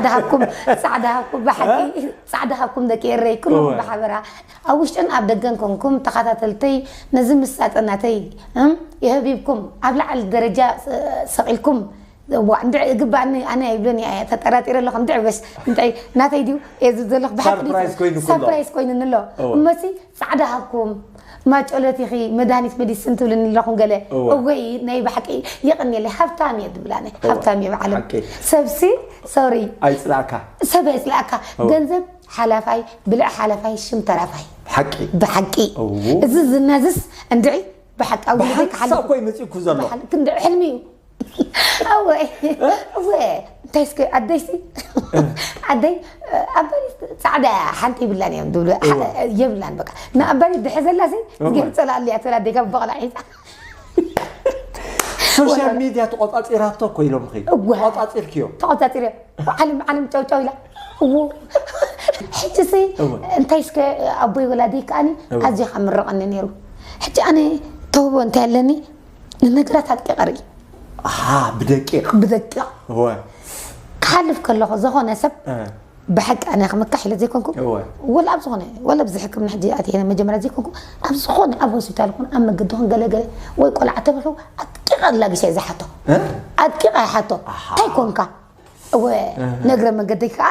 ዳሃብኩም ጻዕዳ ሃብኩም ብሓቂ ጻዕዳ ሃብኩም ደቂ ኤረይ ኩሉም እወ። ብሓበራ ኣብ ውሽጥን ኣብ ደገን ኮንኩም ተኸታተልተይ ነዚ ምሳጠናተይ እም የህቢብኩም ኣብ ላዕሊ ደረጃ ስ- ሰቂልኩም ዋ እንድዒ እግባእኒ ኣነ ኣይብልን እየ ተጠራጢረ ኣለኹ እንድዒ በስ እንታይ ናተይ ድዩ እየ ዝብል ዘለኹ ብሓቂ ድዩ? Surprise ኮይኑ ኩሎ። Surprise ኮይኑኒ ኣሎ እወ። እመሲ ጻዕዳ ሃብኩም ማጨሎት ኢኺ መድሃኒት መዲስን ትብልኒ ኣለኹም ገለ እወ። እወይ ናይ ብሓቂ የቐንየለይ ሃብታም እየ ዝብላኒ እወ። ሃብታም እየ ብዓለም ሓቂ። ሰብሲ ሶሪ ኣይጽላእካ። ሰብ ኣይጽላእካ እወ። ገንዘብ ሓላፋይ ብልዕ ሓላፋይ ሽም ተራፋይ ሓቂ። ብሓቂ እዎ። እዚ ዝናዝስ እንድዒ ብሓቂ ኣብ ውልደይ ብሓንሳብ ክሓልፍ ኮይ መጺእኩ ዘሎ። ብሓል- ክንዲ ሕልሚ እዩ ኣወ ኣወ እንታይ እስከ ኣደይሲ ኣደይ ኣበይ ጻዕዳ ሓንቲ ይብላን እዮም ዝብሉ እወ። የብላን በቃ ንኣበይ ድሕዘላሲ እወ። ዝገርጸላ ኣልያ ትብል ኣደይ ካብ በቕላ ሒዛ ሶሻል ሚድያ ተቆጻጺራቶ እኮ ኢሎምኺ እወ። ተቆጻጺርክዮ ተቆጻጺረ ዓለም ዓለም ጫው ጫው ኢላ እዎ ሕጂ ሲ እወ። እንታይ እስከ ኣቦይ ወላዲ ከኣኒ እወ። ኣዝኻ ምረቐኒ ነይሩ ሕጂ ኣነ ተውቦ እንታይ ኣለኒ ንነገራት ኣጥቂቐ ርኢ ኣሃ ብደቂቕ ብደቂቕ እወ ክሓልፍ ከለኹ ዝኾነ ሰብ እ ብሓቂ ኣነ ክምካሕ ኢለ ዘይኮንኩ እወ ወላ ኣብ ዝኾነ ወላ ኣብዚ ሕክምና ሕጂ ኣትየ መጀመርያ ዘይኮንኩ ኣብ ዝኾነ ኣብ ሆስፒታል ኩን ኣብ መገዲ ኩን ገለገለ ወይ ቆልዓ ተበልሑ ኣጥቂቐ ኣላጊሰ እየ ዝሓቶ እ ኣጥቂቐ እየ ሓቶ ኣሃ እንታይ ኮንካ እወ እህ። ነግረ መገደይ ከዓ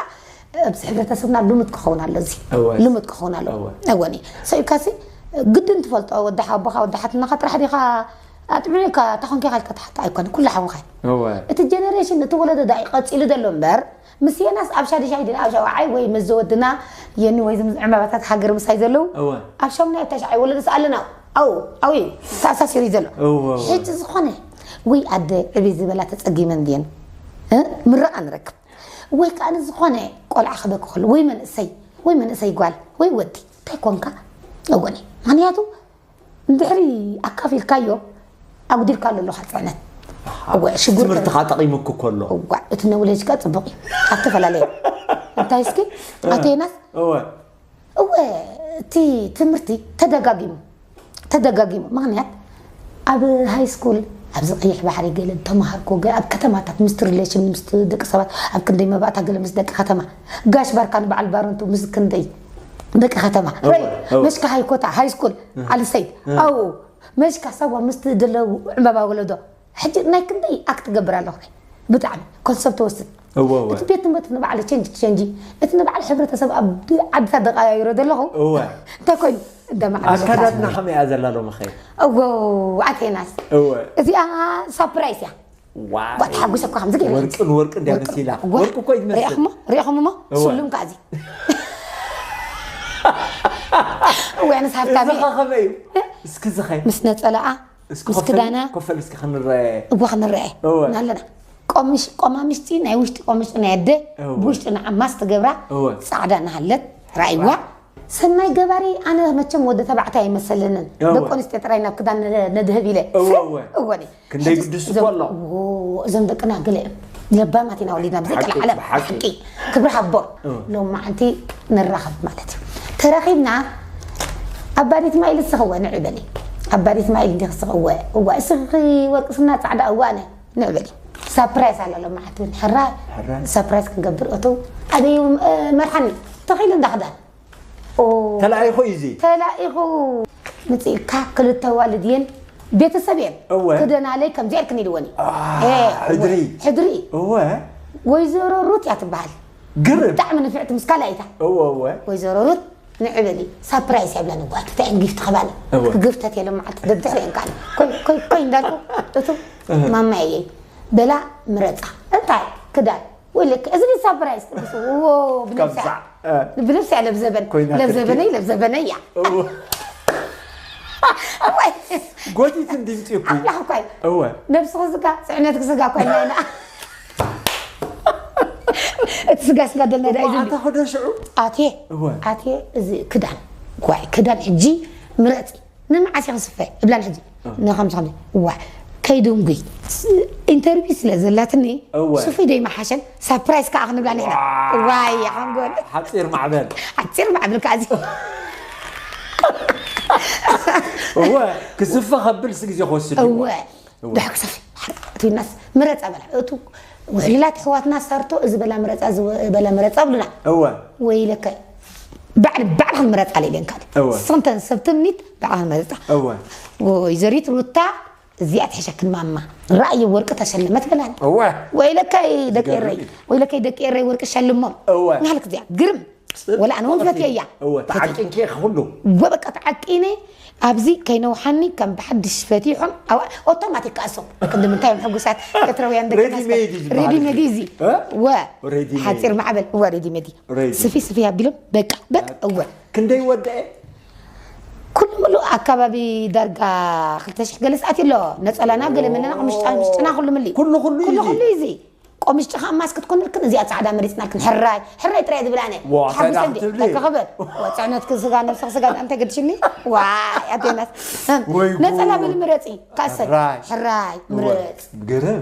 ኣብዚ ሕብረተሰብና ልሙድ ክኸውን ኣሎ እዚ እወ። ልሙድ ክኸውን ኣሎ እወ። እወኒ ሰኢልካሲ ግድን ትፈልጦ ወዲ ሓቦኻ ወዲ ሓትናኻ ጥራሕ ዲኻ ኣጥዕሜካ ታኾንኪ ኢልካ ትሓታ ኣይኮነ ኩሉ ሓውኻ እወ። እቲ ጀነሬሽን እቲ ወለዶ ዳ እዩ ቀፂሉ ዘሎ እምበር ምስ የናስ ኣብ ሻድሻይ ድና ኣብ ሸውዓይ ወይ ምስ ዘወድና የኒ ወይ ዝም ዕምባባታት ሃገር ምሳይ ዘለዉ እወ። ኣብ ሻሙናይ ኣብ ተሽዓይ ወለዶ ኣለና ኣው ኣው እዩ ተኣሳሲሩ እዩ ዘሎ እወ፣ እወ። ሕጂ ዝኾነ ወይ ኣደ ዕብይ ዝበላ ተፀጊመን ድየን እ? ምረቓ ንረክብ ወይ ከዓ ዝኾነ ቆልዓ ክበክ ከሎ ወይ መንእሰይ ወይ መንእሰይ ጓል ወይ ወዲ እንታይ ኮንካ እወኒ ምክንያቱ እንድሕሪ ኣካፊልካዮ ኣጉዲልካሉ ኣለኻ ፅዕነት እወ ሽጉር ትምህርትኻ ጠቒሙክ ከሎ እዋ እቲ ነውሌጅ ከ ፅቡቅ እዩ ኣብ ተፈላለየ እንታይ እስኪ ኣቶ ዮናስ እወ እወ እቲ ትምህርቲ ተደጋጊሙ ተደጋጊሙ ምክንያት ኣብ ሃይ ስኩል ኣብዚ ቀይሕ ባሕሪ ገለ ተምሃርኮ ገ ኣብ ከተማታት ምስቲ ሪሌሽን ምስቲ ደቂ ሰባት ኣብ ክንደይ መባእታ ገለ ምስ ደቂ ከተማ ጋሽ ባርካ ንበዓል ባረንቱ ምስ ክንደይ ደቂ ከተማ እወ፣ ራይ እወ። መሽካ ሃይኮታ ሃይ ስኩል ኣልሰይድ ኣው መሽካ ሰዋ ምስቲ ደለው ዕምባባ ወለዶ ሕጂ ናይ ክንደይ ኣክት ገብር ኣለኹ ብጣዕሚ ኮንሰፕት ወስድ እወ እወ እቲ ቤት ትምህርቲ ንባዕሉ ቸንጅ ቸንጂ እቲ ንባዕሉ ሕብረተሰብ ኣብ ዓድታት ደቃያይሮ ዘለኹ እወ እንታይ ኮይኑ እንደማዕዱ ኣካዳድና ከመይ እያ ዘላ ሎሚ ኸ እዎ ኣቴናስ እወ እዚኣ ሳፕራይስ እያ ዋይ ዋ ተሓጉሰ እኮ ከምዚ ገይረ ወርቅን ወርቅ እንዲያ መሲላ እወ ወርቅ እኮ ይመስል ሪኢኹሞ ሪኢኹምሞ እወ ስሉም ከዚ እወ ኣነስ ሃብታም እዚ እየ ኸ ከመይ እዩ እስኪ ዝኸ ምስ ነፀላኣ እስኪ ምስ ኮፈል ክዳና ኮፈል እስኪ ክንረአ እዋ ክንረአ እወ። ኢና ኣለና። ቆምሽ ቆማምሽቲ ናይ ውሽጢ ቆምሽ ናይ ኣደ እወ። ብውሽጢ ንዓማስ ትገብራ እወ። ጻዕዳ እናሃለት ራእይዋ። ሰናይ ገባሪ ኣነ መቸም ወዲ ተባዕታይ ኣይመሰለንን። እወ። ደቂ ኣንስትዮ ጥራይ ናብ ክዳን ነ- ነድህብ ኢለ። እወ፣ እወ። እወ። ክንደይ ሕጂ ግድስ እዞም- እኮ ኣሎ። እዎ፣ እዞም ደቅና ገለ እዮም። ለባማት ኢና ወሊድና ብዘይ ሓቂ፣ ቀልዓለም ሓቂ። ሓቂ። ክብሪ ሃቦ እወ። ሎም መዓንቲ ንራኸብ ማለት እዩ። ተራኺብና ኣባዲት ማይል እስኽወ ንዒ በሊ ኣባዲት ማይል እንዲኽ እስኽወ እዋ እስኺ ወርቂ ስና ጻዕዳ እዋ ኣነ ንዒ በሊ ሳፕራይዝ ኣላ ሎም መዓንቲ እውን ሕራይ ሕራይ። ሳፕራይዝ ክንገብር እቱ ኣበይ እውን መርሓኒ ተኺሉ እንዳኽዳን ኦ፣ ተላኢኹ እዩ እዚ። ተላኢኹ ምጽኢካ ክልተ ዋልድ እየን ቤተሰብ እየን እወ። ክደናለይ ከምዚ ኢልክን ኢልወን እዩ አ፣ እ፣ ሕድሪ። ሕድሪ እወ። ወይዘሮ ሩት እያ ትበሃል ግርም። ብጣዕሚ ንፍዕቲ ምስ ካልኣይታ እወ እወ። ወይዘሮ ሩት ንዕበሊ ሳፕራይዝ የብለን እጓ ትተዕን ጊፍት ከባኒ እወ። ክግፍተት የለ መዓልቲ ደድሕሪ እንካል ኮይ ኮይ ኮይ እንዳልኩ እቱ እህ። ማማ እየ በላ ምረፃ እንታይ ክዳን ወይለክ እዚ ግን ሳፕራይዝ ትብሱ እዎ ብነብሳ ከምዛ፣ እ። ብነብሳ ለብዘበን ኮይና ለብዘበነይ ትርኪ። ለብዘበነይ እያ እዎ። እዋይ ጎቲት እንዲምፂ እኮ ኣምላኽ እኳይ እወ። ነብስኺ ስጋ ፅዕነትኪ ስጋ ኮይና ኢና እቲ ስጋ ስጋ ደልና ዳይ ዝብሉ ኣታ ኸዶ ሽዑ ኣቴ እወ። ኣቴ እዚ ክዳን ጓይ ክዳን ሕጂ ምረፂ ንመዓስ ኢኺ ስፈ እብላን ሕጂ ንኸምዚ ከምዚ ዋ ከይደንጉይ ኢንተርቪው ስለ ዘላትኒ እወ። ሱፈይ ደይ መሓሸን ሳፕራይዝ ከዓ ክንብላ ንሕና ዋይ ሓንጎል ሓፂር ማዕበል ሓፂር ማዕብል ከዓ እዚ እወ ክስፈ ከብል ስ ግዜ ክወስድ እዩ። እወ እወ። ድሕር ክሰፍ እትናስ ምረፃ በላ እቱ ውሕሉላት ኣሕዋትና ሳርቶ እዚ በላ ምረፃ፣ እዚ በላ ምረፃ ብሉና። እወ ወይለከ ባዕል ባዕልኽን ምረፃ ኢለን ካልእ እወ። ስንተን ሰብ ትምኒት ባዕልኽን ምረፃ። እወ ወይዘሪት ሩታ እዚኣ ትሕሸክን ማማ ራእይ ወርቂ ተሸለመት ብላን። እወ ወይለከይ ደቂ ኤረይ፣ ወይለከይ ደቂ ኤረይ ወርቂ ሸልሞም። እወ። ናልክ እዚኣ ግርም ወላ ኣነ እውን ፈትየ እያ። እወ ተዓቂንኪ ኢኺ ኩሉ ወበቃ ተዓቂነ ኣብዚ ከይነውሓኒ ከም ብሓድሽ ፈቲሖም ኣዋ ኦቶማቲክ ከኣሶም። ክንዲ ምንታይ እዮም ሕጉሳት ኤርትራውያን ደቂ Ready made እዩ ዝበሃል ሬዲ እዚ። ሜድ እዚ እ? ወ Ready made። ሓፂር ማዕበል እወ ሬዲ ሜድ እዩ። Ready። ስፊ ስፊ ኣቢሎም በቃ በቃ እወ ክንደይ ወደአ ኩሉ ምሉእ ኣካባቢ ዳርጋ ክልተ ሽሕ ገለ ሰዓት ኣሎ። ነፀላና ገለ መለና ቁምሽጣ ምሽጥና ኩሉ ምሊ ኩሉ ኩሉ እዩ ኩሉ እዚ። ኩሉ እዩ እዚ። ቆምሽጢ ከዓ ማስክ ትኮንልክን እዚኣ ፃዕዳ መሪፅናልክን ሕራይ ሕራይ ጥራይ ዝብላነ ዋ፣ ሓጉሰ ሰላም እንዲ ትብሊ። ተክኽበል ወፅዕነትክን ስጋ ነብስኽ ስጋ እንታይ ገድሽኒ ዋይ ኣዴናት ወይ ነፀላ ጉድ። በል ምረፂ ካሰል ሕራይ። ሕራይ ምረፅ ግርም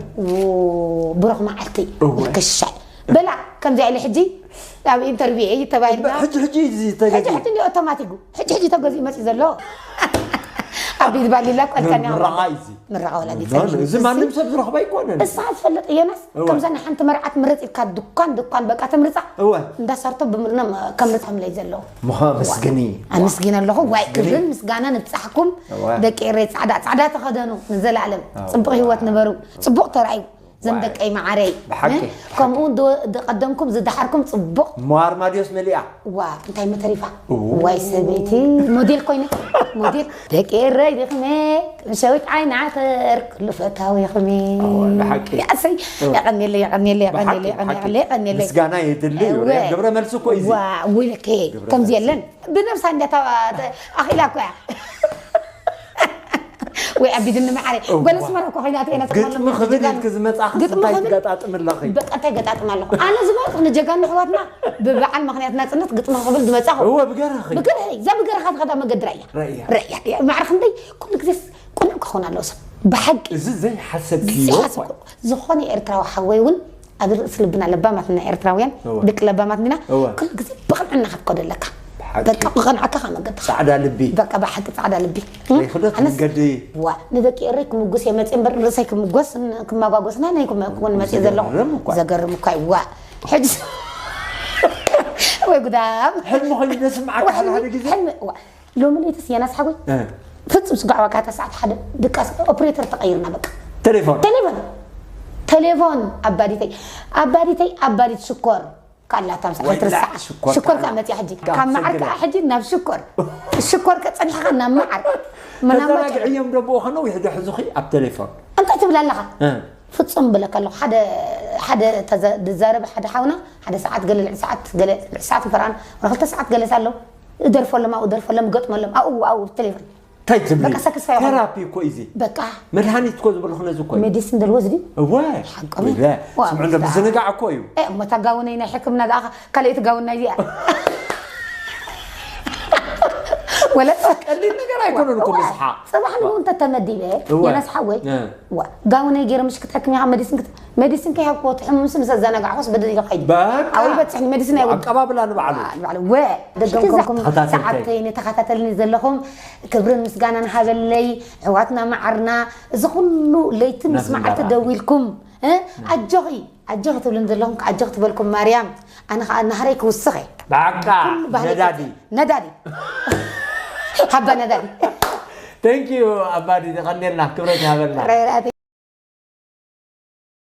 ብሩኽ መዓልቲ እወ። ክሻል በላ ከምዚኣ ኢለ ሕጂ ኣብ ኢንተርቪው እዩ ተባሂልና ሕጂ ሕጂ እዚ ሕጂ ተገዲ ሕጂ እንዲ ኦቶማቲክ ሕጂ ሕጂ ተገዚኡ መፂኡ ዘሎ ኣብ ቤት ባሊላ ቆልካኒ ምርዓ እዚ ምርዓ ወላዲት ኖ፣ ኖ፣ እዚ ማንም ሰብ ዝረኽቦ ኣይኮነን እሳ ትፈልጥ እየናስ እወ። ከምዛ ንሓንቲ መርዓት ምረፅ ኢልካ ድኳን ድኳን በቃ ተምርፃ እወ እንዳሰርቶ ብምርኖም ከምርፆም ለይ ዘለዉ ምኸ መስግኒ ኣመስግን ኣለኹ ዋይ ክብርን ምስጋና ንብፃሕኩም እወ። ደቂ ኤረይ ፃዕዳ ፃዕዳ ተኸደኑ ንዘለኣለም ፅቡቅ ህይወት ንበሩ ፅቡቅ ተራእዩ ዘም ደቀይ መዓረይ ብሓቂ። እ? ከምኡ ዶ- ዝቀደምኩም ዝደሓርኩም ፅቡቅ እሞ ኣርማድዮስ መሊኣ ዋ እንታይ መተሪፋ ዋይ ሰበይቲ ሞዴል ኮይነ ሞዴል ደቂ ኤረይ ድኽመ ሸዊት ዓይኒ ዓተር ኩሉ ፈታዊ ኽሜ ብሓቂ። ያሰይ የቀኔለ የቀኔለ የቀኔለ ብሓቂ፣ የቀኔለ ብሓቂ። የቀኔለ ምስጋና የድሊ እዩ። እወ። ግብረ መልሲ እኮ እዩ እዚ። ዋ ውይለከ ግብረ ከምዚ መልሲ። የለን ብነብሳ እንዳ ኣኺላ እኮ እያ ወይ ኣቢድኒ መዓረ እዋ። ጓል ኣስመራ እኮ ኮይና ተይና ግጥሚ ክብል ኢልክ ዝመጻ ግጥሚ እንታይ ክብል ትገጣጥም ኣለኺ በቃ እንታይ ገጣጥም ኣለኹ ኣነ ዝበልኩ ንጀጋኑ ኣሕዋትና ብበዓል ምክንያት ናፅነት ግጥሚ ክብል ዝመፃኹ እወ ብገረኺ ብገርሀ እዛ ብገርኻ ትኸዳ መገዲ ራያ ራያ። ራያ ማዕረ ክንደይ ኩሉ ግዜስ ቁኑዕ ክኸውን ኣለዎ ሰብ ብሓቂ እዚ ዘይሓሰብክዮ ዝሓስብ ዝኾነ ኤርትራዊ ሓወይ እውን ኣብ ርእሲ ልብና ለባማትና ኤርትራውያን እወ። ደቂ ለባማት ዲና እወ። ኩሉ ግዜ ብቕንዕና ክትከዶ ኣለካ ብሓቂ። በቃ ብቕንዓካ ከመገድካ ፃዕዳ ልቢ በቃ ብሓቂ ፃዕዳ ልቢ ዘይክደት ኣነስ- መንገዲ ዋ ንደቂ ኤረይ ክምጉስ እየ መፅእ እምበር ርእሰይ ክምጎስ ን- ክመጓጎስ ናይ ናይ ክመ- ክውን መፅእ ዘለኹ ዘገርም እኳ። ዘገርም እኳ እዩ። ዋ ሕጂ ወይ ጉዳም ሕልሚ ኮይኑ ዘስምዓካ ሓደ ሓደ ግዜ ሕልሚ- ዋ፣ ሎሚ ለይትስ የናስ ሓጎይ እ። ፍጹም ስጋዕ ዋካታ ሰዓት ሓደ ድቃስ ኦፕሬተር ተቐይርና በቃ ቴሌፎን ቴሌፎን ቴሌፎን ኣባዲተይ ኣባዲተይ ኣባዲት ሽኮር ካላታ ምስ ወይ ክትርሳዕ ላ፣ ሽኮር ሽኮር ካላ። ካብ መፅያ ሕጂ ካብ ካብ መዓር ሰገደ። ከዓ ሕጂ ናብ ሽኮር ሽኮር ከፀኒሕኻ ናብ መዓር ምናምን ተዘናግዕዮም ደብኡ ከነው ይሕዶ ሕዙኺ ኣብ ቴሌፎን እንታይ ትብል ኣለኻ እ። ፍጹም ብለካ ኣለኹ ሓደ ሓደ ተዘ- ዝዛረብ ሓደ ሓውና ሓደ ሰዓት ገለ ልዕሊ ሰዓት ገለ ልዕሊ ሰዓት ፈራን ወላ ክልተ ሰዓት ገለስ ኣለዉ እደርፈሎም ኣብኡ ደርፈሎም ገጥመሎም ኣብኡ ኣብኡ ቴሌፎን እንታይ ትብሊ በቃ ሳክስፋይ ይኾን። ቴራፒ እኮ እዩ እዚ በቃ መድሃኒት እኮ ዝብልኹ ነዚ እኮ እዩ ሜዲሲን ደልዎ ዝድዩ እወ ሓቆም ወይለ ዋ፣ ስምዑ እንዶ ብዛ- ብዝንጋዕ እኮ እዩ እ፣ እሞ እታ ጋውነይ ናይ ሕክምና ደኣ ካልኣይቲ ጋውና እዚኣ ወለ ቀሊል ነገር ኣይኮነን እኮ ምስሓ ፅባሕ ንግኡ እንተተመዲበ እወ። የነስ ሓወይ እ። ዋ፣ ጋውነይ ገይረ ምሽ ክትሕክም ኢኻ መዲሲን ክት- መዲሲን ከይሃብክዎ ትሕሙምሲ ምስ ኣዘናጋዕኩስ ብድል ኢለ ከይድ በቃ። ኣብኡ ይበፅሕኒ መዲሲን ኣይወድ ኣቀባብላ ንባዕሉ ንባዕሉ ወ ደገምኩም ተኸታተልተይ። ሰዓብተይ ንተኸታተልኒ ዘለኹም ክብርን ምስጋናን ሃበለይ ኣሕዋትና መዓርና እዚ ኩሉ ለይቲ ምስ ናትና መዓልቲ ዳርኣ። ደው ኢልኩም እ? ኣጆኺ ኣጆኺ ትብልን ዘለኹም ኣጆኺ ትበልኩም ማርያም ኣነ ከዓ ናህረይ ክውስኸ ብሓቃ ባህሊ ነዳዲ ነዳዲ ሃባ ነዳዲ ቴንኪዩ ኣባዲ ተቐንደልና ክብረት ይሃበልና ራይራኣቲ